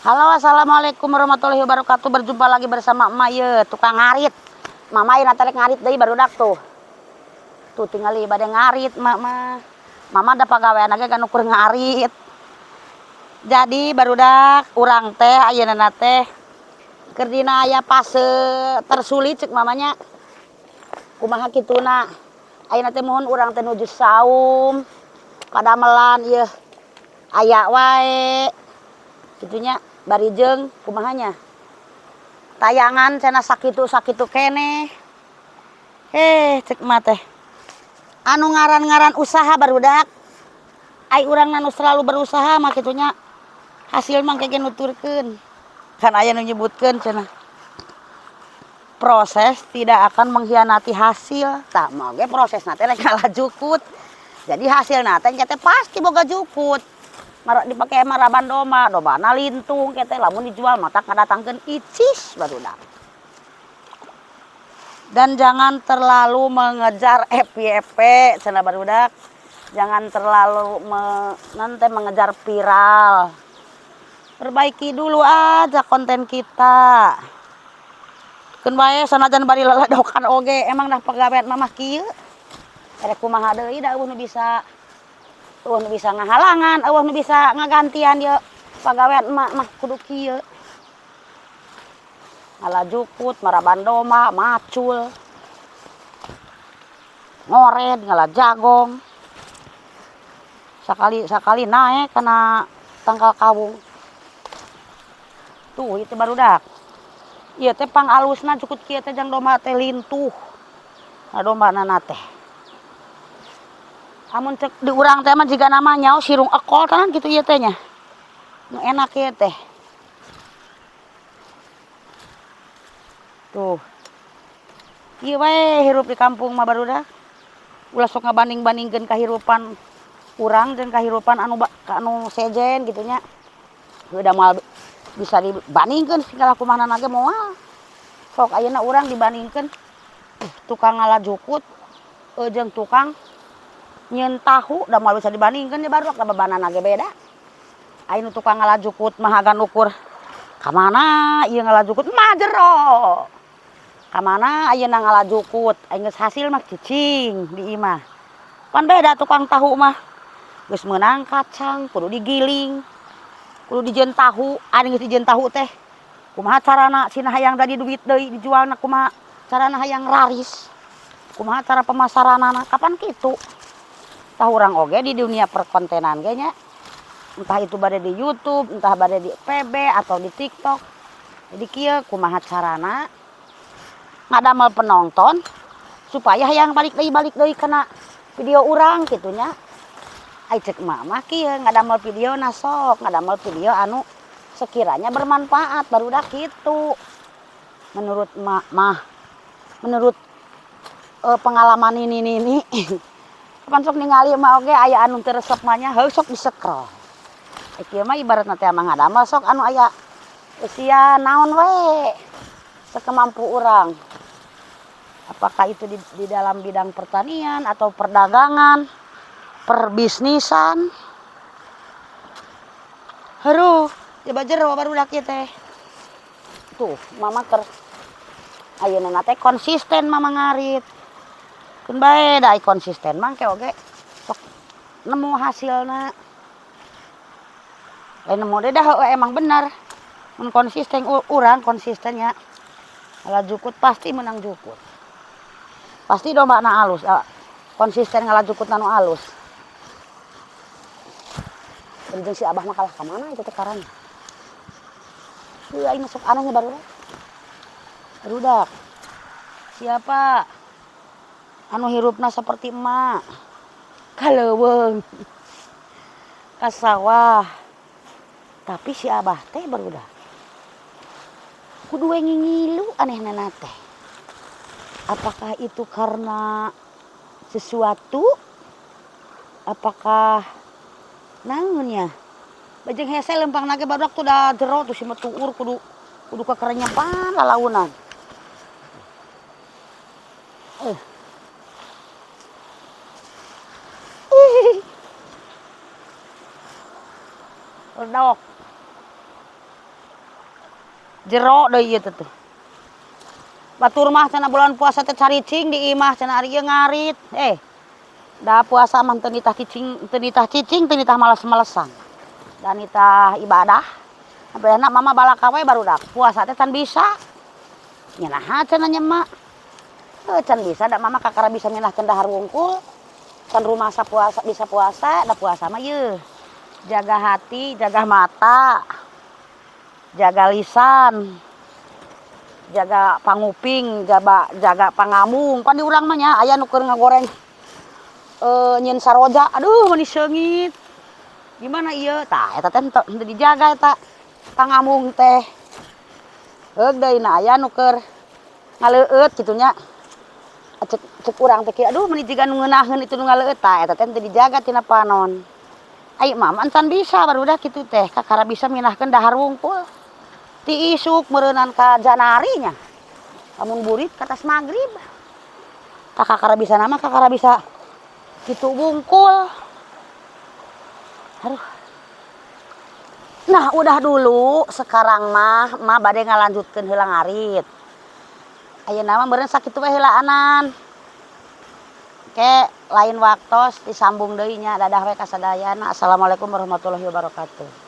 Halo, assalamualaikum warahmatullahi wabarakatuh. Berjumpa lagi bersama emak ye, tukang ngarit. Mama ayeuna teh rek ngarit deui barudak tuh. Tuh tingali bade ngarit emak mah. Mama da pagawean ge kan ukur ngarit. Jadi barudak urang teh ayeuna teh keur dina aya fase tersulit cek mamanya. Kumaha kituna? Ayeuna teh mohon urang teh nuju saum padamelan ieu aya wae. Kitunya bari jeung kumahanya. Tayangan cenah sakitu-sakitu keneh. Cek emak teh. Anu ngaran-ngaran usaha barudak. Ai urang nu selalu berusaha mah kitunya hasil mah engke ge nuturkeun. Kan aya nu nyebutkeun cenah. Proses tidak akan mengkhianati hasil. Tah mah ge prosesna teh rek ngalajukut. Jadi hasilna teh engke teh pasti boga jukut. Dipake maraban domba, dombana lintung ke teh lamun dijual matak ngadatangkeun icis barudak. Dan jangan terlalu mengejar FYP cenah barudak. Jangan terlalu nanti mengejar viral. Perbaiki dulu aja konten kita. Keun bae sanajan bari leledokan oge emang dah pagawean mamah kieu. Erek kumaha deui da eueuh nu bisa eueuh nu bisa ngahalangan, eueuh nu bisa ngagantian ieu pagawean emak mah kudu kieu. Ngalajukut, maraban domba, macul. Ngored, ngala jagong. Sakali-sakali naek kana tangkal kawung. Tuh ieu teh barudak. Ieu teh pangalusna jukut kieu teh jang domba teh lintuh. Nah dombana teh. Amun cek di urang teh mah jigana mah nyaho sirung ekol tenan kitu ieu teh nya. Nu enak ieu teh. Tuh. Ieu wae hirup di kampung mah barudak. Ulah sok ngabanding-bandingkeun kahirupan urang jeung kahirupan anu sejen kitu nya. Heuh da moal bisa dibandingkeun segala kumaha ge moal. Sok ayeuna urang dibandingkeun tukang ngalajukut jeung tukang nyieun tahu da moal bisa dibandingkeun ya barudak da bebanana ge beda. Aya nu tukang ngalajukut mah hagan ukur ka mana ieu ngalajukut mah jero. Ka mana ayeuna ngalajukut aya geus hasil mah cicing di imah. Pan beda tukang tahu mah. Geus meunang kacang kudu digiling. Kudu dijieun tahu, ari geus dijieun tahu teh kumaha carana cenah hayang jadi duit deui dijualna kumaha carana hayang raris. Kumaha cara pemasaranana kapan kitu. Tah urang oge di dunia perkontenan ge nya. Entah itu bade di YouTube, entah bade di PB atau di TikTok. Jadi kieu kumaha carana ngadamel penonton supaya hayang balik deui kana video urang kitu nya. Ai cek emak mah kieu ngadamel video na sok, ngadamel video anu sekiranya bermanfaat barudak kitu. Menurut emak mah, menurut pengalaman nini-nini. Kapan sok ningali emak oge aya anu teu resep mah nya, heuh sok disekrol. Kieu mah ibaratna teh mah ngadamel sok anu aya usia naon we sekemampu urang. Apakah itu di dalam bidang pertanian atau perdagangan, perbisnisan. Haruh, coba jero barudak ieu teh. Tuh, mama keur ayeuna teh konsisten mama ngarit. Keun bae da konsisten mah engke oge sok nemu hasilna. Lain nemu deui dah emang bener. Mun konsisten urang konsistennya ngalajukut pasti menang jukut. Pasti dombana alus, konsisten ngalajukut nu alus. Jeung si Abah mah kalah ka mana itu teh karana. Heuh aing masuk anehnya barudak. Barudak. Siapa? Anu hirupna seperti emak. Ka leuweung. Ka sawah. Tapi si Abah teh barudak. Kudu we ngingilu anehna teh. Apakah itu karena sesuatu? Apakah naon nya? Bajeng hese lempang nage barudak tuh da jero tuh si tuur kudu kakerenyepan lalaunan. Ledok. Jero deui ieu teh tuh. Batur mah cenah bulan puasa teh caricing di imah cenah, ari ieu ngarit. Eh, da puasa mah teu nitah cicing, teu nitah cicing, teu nitah males-malesan. Da nitah ibadah. Sampai mama balaka we barudak. Puasa teh can bisa. Nya naha cenah nya mak? Heuh, can bisa, da mama kakara bisa minahkeun dahar wungkul. Can rumasa puasa bisa puasa, da puasa mah yeuh. Jaga hati, jaga mata, jaga lisan, jaga panguping, jaga jaga pangambung. Pan di urang mah nya aya nu keur ngagoreng nyieun saroja, aduh, meuni seungit. Gimana ieu? Tah, eta teh henteu dijaga eta pangambung teh. Heug deui na aya nu keur ngaleueut kitu nya. Cek cek urang teh kieu, aduh, meuni jiga nu ngeunaheun itu nu ngaleueut. Tah, eta teh henteu dijaga tina panon. Ai mama encan bisa barudak kitu teh, kakara bisa minahkeun dahar wungkul. Ti isuk meureunan ka janari nya. Lamun burit ka tas magrib. Tah, kakara bisa nama kakara bisa kitu wungkul. Aduh. Nah, udah dulu, sekarang mah mah bade ngalanjutkeun heula ngarit. Ayeuna mah meureun sakitu we heulaanan. Ke lain waktos disambung deui nya, dadah we kasadayana. Assalamualaikum warahmatullahi wabarakatuh.